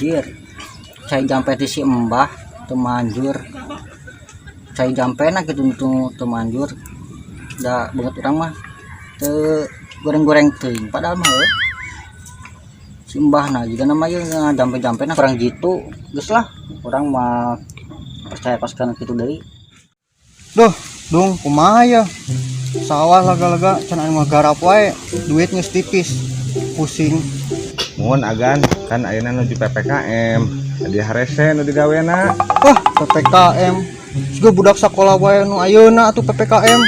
Anjir. Cai jampe ti si Embah teu manjur. Cai jampena kitu nu teu manjur. Da beungeut urang mah teu goreng-goreng teuing padahal mah heuh. Si Embahna jiga nama ieu jampe-jampena kurang jitu. Geus lah, urang mah percaya pas kana kitu deui. Duh, dung kumaha ya? Sawah lega-lega can anu ngagarap wae, duit geus tipis. Pusing. Mun agan kan ayeuna nuju PPKM. Jadi harese nu digawena. Wah, PPKM. Siga budak sakola wae nu ayeuna atuh PPKM.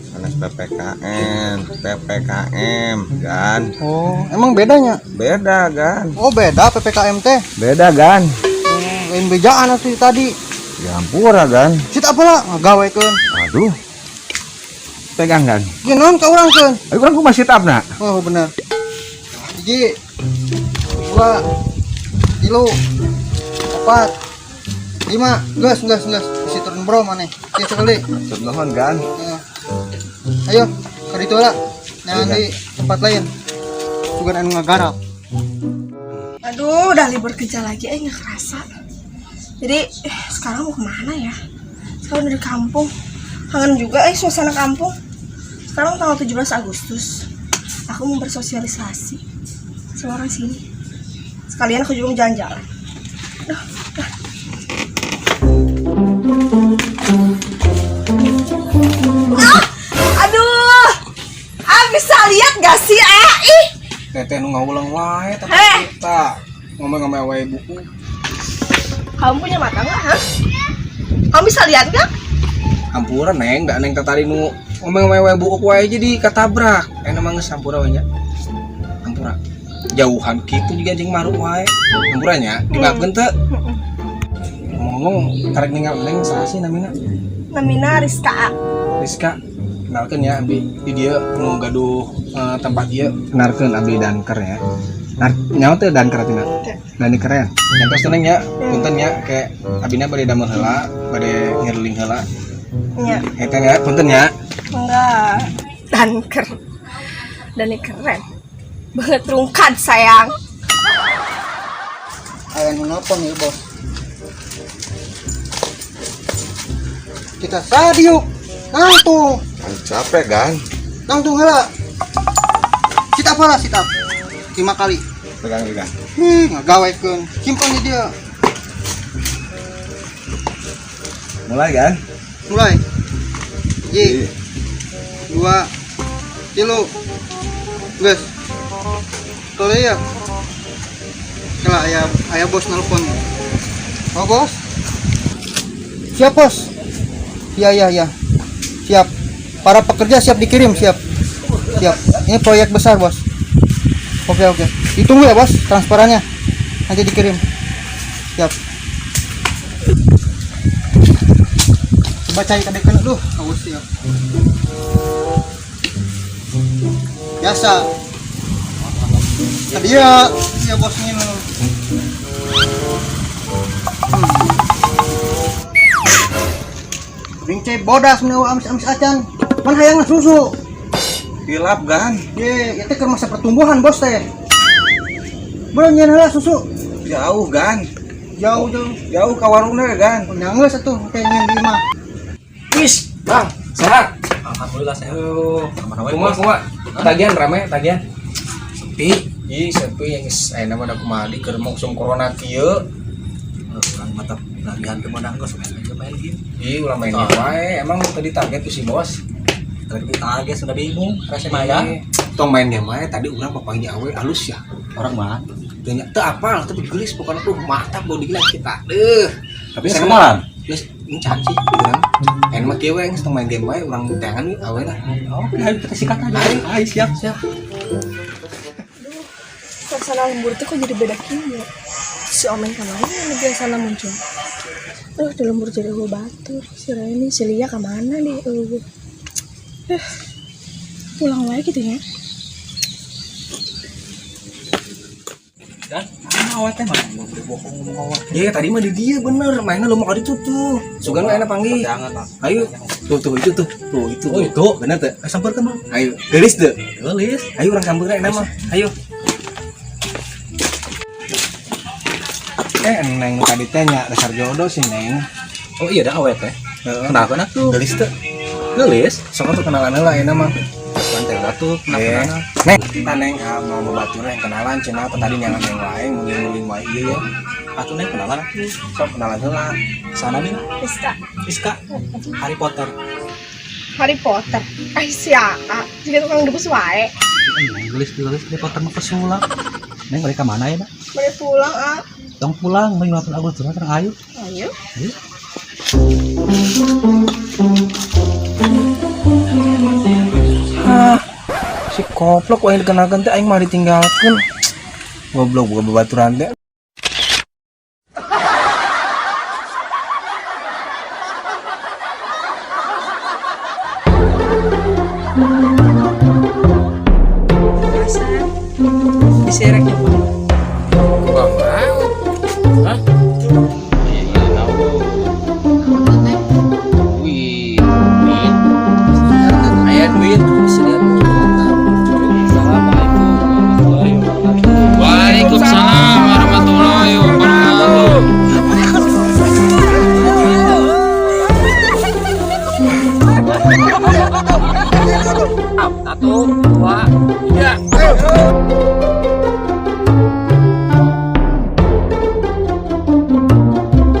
Sanes PPKN, PPKM, gan. Oh, emang bedanya? Beda, gan. Oh, beda PPKM teh. Beda, gan. Oh, lain bejaan atuh tadi. Ya ampura, gan. Sit apa lah ngagawekeun. Aduh. Pegang, gan. Ieu naon ka urang keun? Ayo urang kumaha sit up na? Oh, bener. 1, 2, 3, 4, 5, gas, gas, gas. Isi turun bro mana? Ieu sekali. Maksud nuhun, gan. Ya. Ayo, ke ditu lah. Nah, di tempat lain. Sugan anu ngagarap. Aduh, udah libur kerja lagi, nggak kerasa. Jadi, sekarang mau kemana ya? Sekarang udah di kampung. Kangen juga suasana kampung. Sekarang tanggal 17 Agustus. Aku mau bersosialisasi sama orang sini. Sekalian aku juga mau jalan-jalan. Duh, dah. Ah, aduh. Ah, bisa lihat gak sih, ah? Ih. Teteh nu ngawulang wae tapi Heh. kita ngomong-ngomong wae buku. Kamu punya mata nggak, ha? Kamu bisa lihat nggak? Hampura neng, da neng tadi nu ngomong wae buku wae jadi katabrak. Enak mah geus hampura we nya. Hampura. Jauhan kitu juga jeung maru wae. Hampura nya, dimaafkeun teu? Ngomong-ngomong karek ninggal neng saha sih namina? Namina Rizka. Rizka. Kenalkeun ya abdi di dieu nu gaduh tempat ieu. Kenalkeun abdi danker ya. Nyawa teu danker atina? Dani keren. Nyantos teh neng nya, punten nya kayak abina bade damel heula, bade ngiriling heula. Nya. Eta nya, punten nya. Enggak. Danker. Dani keren. Banget rungkad sayang. Aya nu nelpon ieu, Bos. Kita sadiuk. Nangtung. Kan capek, gan. Nangtung heula. Sit up heula, sit up. 5 kali. Pegang, pegang. Ngagawekeun. Simpan di dia. Mulai, gan. Mulai. 1, 2, 3. Geus. Tole ya. Kela aya bos nelpon. Oh, bos. Siap, bos. Iya, iya, iya. Siap. Para pekerja siap dikirim, siap. Siap. Ini proyek besar, bos. Oke, oke. Ditunggu ya, bos, transferannya. Nanti dikirim. Siap. Coba cari kadekeun, duh, haus ya. Biasa. Tadi ya, iya bos minum. Ringce bodas menawa amis-amis acan. Man hayang susu. Hilap, gan. Ye, ya teh keur masa pertumbuhan bos teh. Belum nyeun heula susu. Jauh, gan. Jauh, jauh. Jauh ka warungna, gan. Nya geus atuh kayak nyeun di imah. Wis, Bang, sehat. Alhamdulillah sehat. Aduh, Aman wae, kumaha Bos. kumaha? Tagihan rame, tagihan. Sepi. Ih, sepi yang geus aya mah da kumaha di keur musim corona kieu. Urang mah teu nagihan teu meunang geus main aja main game. Ih, ulah main game wae. Emang tadi target tuh si bos. Tadi target sudah bingung, rasa maya. Iya. Tong main game wae tadi urang papanggih awe halus ya. Orang mah. Teu nya teu apal, tapi geulis pokona tuh mantap body gila kita. Deuh. Tapi Saya kenalan. Geus encan sih urang. Ayeuna mah kieu we geus tong main game wae urang teangan we awe lah. Oke, ayo kita sikat aja. Ayo. Ayo, siap, siap. Suasana lembur tuh kok jadi beda kini ya. Si Omeng kemana yang biasa muncul? Duh, di lembur jadi gue batur. Si Reni, si Lia kemana nih? Pulang lagi gitu ya. Dan mana awak teh mana boleh bohong ngomong awak. Iya, tadi mah di dia bener, mainnya lu mau ka ditu tuh. Sugan we enak panggil. Jangan lah. Ayo, tuh tuh itu tuh. Tuh itu. Oh, itu. Bener tuh. Eh, sampeurkeun, Bang. Ayo, geulis tuh. Geulis. Ayo urang sampeurna enak mah. Ayo. Neng nu tadi teh nya dasar jodoh sih Neng. Oh iya dah awet teh. Heeh. Kenapa nak tuh? Gelis teu? Gelis. Sok atuh kenalan heula ayeuna mah. Pantai batu kenapa Eh. nana? Neng, kita Neng ah, mau babaturan yang kenalan cenah teh tadi nyangan neng wae nguling-nguling wae ieu ya. Atuh Neng kenalan atuh. Sok kenalan heula. Sana nih Iska. Iska. Harry Potter. Harry Potter. Ah siapa? Jika tukang debus wae. Neng gelis gelis Harry Potter mah pesulap. Neng balik ke mana ya, Nak? Boleh pulang ah. Tong pulang, mau 15 Agustus terang ayo. Ayo. Ayo. Hah, si koplok wae dikenalkeun teh aing mah ditinggalkeun. Goblok boga babaturan teh. Wih, duit. Aya duit, bisa lihat. Assalamualaikum warahmatullahi wabarakatuh. Waalaikumsalam warahmatullahi wabarakatuh. Satu, dua, tiga.